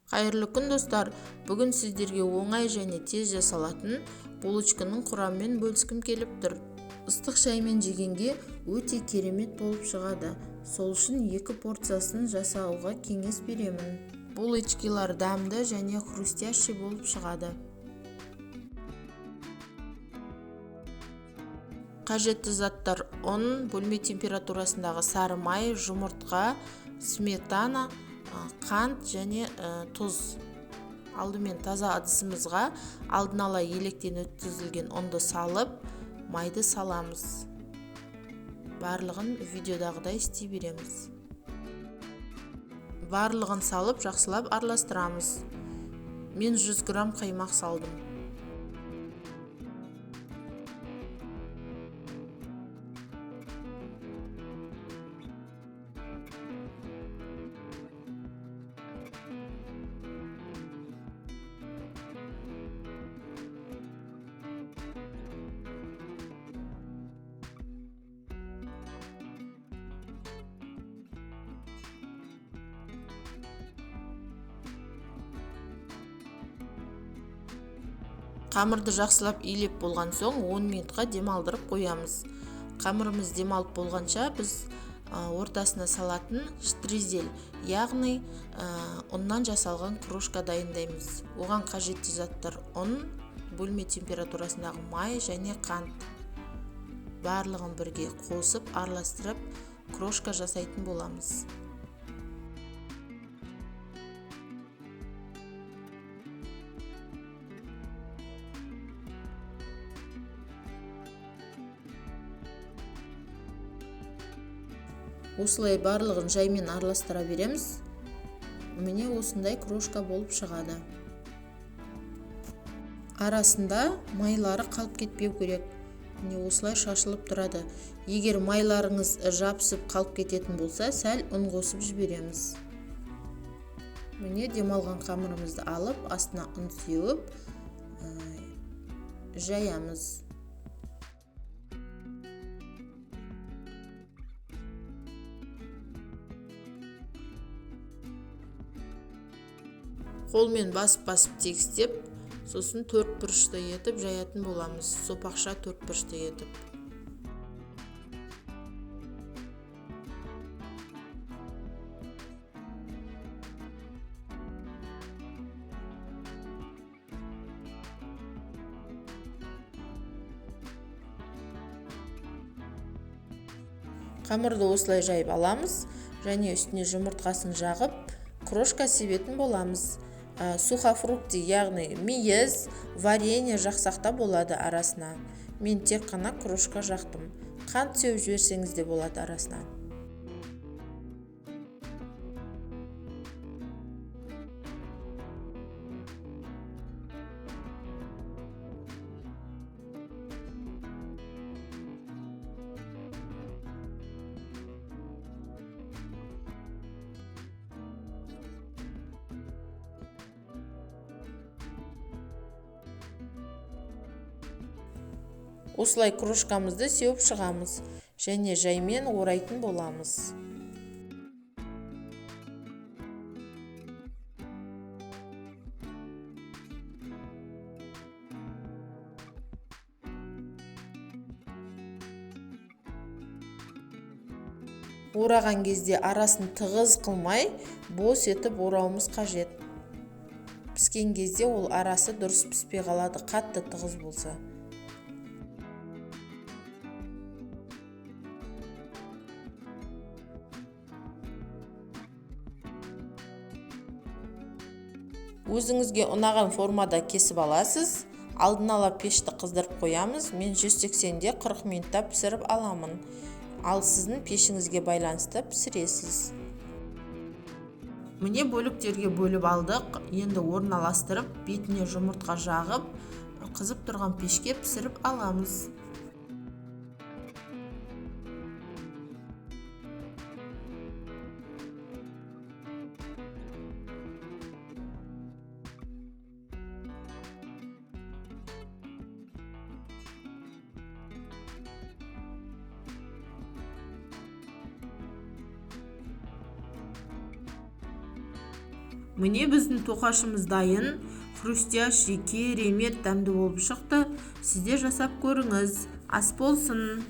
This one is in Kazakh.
Қайырлы күн, достар! Бүгін сіздерге оңай және тез жасалатын булочканың құрамымен бөліскім келіп тұр. Ыстық шаймен жегенге өте керемет болып шығады. Сол үшін 2 порциясын жасауға кеңес беремін. Булочкалар дәмді және хрустящий болып шығады. Қажетті заттар: ұн, бөлме температурасындағы сары май, жұмыртқа, сметана, қант және тұз. Алдымен таза ыдысымызға алдын ала електен өткізілген ұнды салып, майды саламыз. Барлығын видеодағыдай істей береміз. Барлығын салып, жақсылап араластырамыз. Мен 100 грамм қаймақ салдым. Қамырды жақсылап илеп болған соң 10 минутқа демалдырып қоямыз. Қамырымыз демалып болғанша біз ортасына салатын штризель, яғни ұннан жасалған крошка дайындаймыз. Оған қажетті заттар: ұн, бөлме температурасындағы май және қант. Барлығын бірге қосып, араластырып, крошка жасайтын боламыз. Осылай барлығын жаймен араластыра береміз. Міне осындай крошка болып шығады. Арасында майлары қалып кетпеу керек. Міне осылай шашылып тұрады. Егер майларыңыз жабысып қалып кететін болса, сәл ұн қосып жібереміз. Міне демалған қамырымызды алып, астына ұн сеуіп, жаямыз. Қолмен басып-басып тегістеп, сосын төрт бұрышты етіп жаятын боламыз. Сопақша төрт бұрышты етіп. Қамырды осылай жайып аламыз және үстіне жұмыртқасын жағып, крошка себетін боламыз. Сухофрукты, яғни мейіз, варенье жақсақ та болады арасына. Мен тек қана крошка жақтым. Қант сеуіп жіберсеңіз де болады арасына. Осылай крошкамызды сеуіп шығамыз және жаймен орайтын боламыз. Ораған кезде арасын тығыз қылмай, бос етіп орауымыз қажет. Піскен кезде ол арасы дұрыс піспей қалады, қатты тығыз болса. Өзіңізге ұнаған формада кесіп аласыз. Алдын ала пешті қыздырып қоямыз. Мен 180-де 40 минутта пісіріп аламын. Ал сіздің пешіңізге байланысты пісіресіз. Міне бөліктерге бөліп алдық. Енді орналастырып, бетіне жұмыртқа жағып, қызып тұрған пешке пісіріп аламыз. Міне, біздің тоқашымыз дайын. Хрустящий, керемет дәмді болып шықты. Сіздер жасап көріңіз. Ас болсын!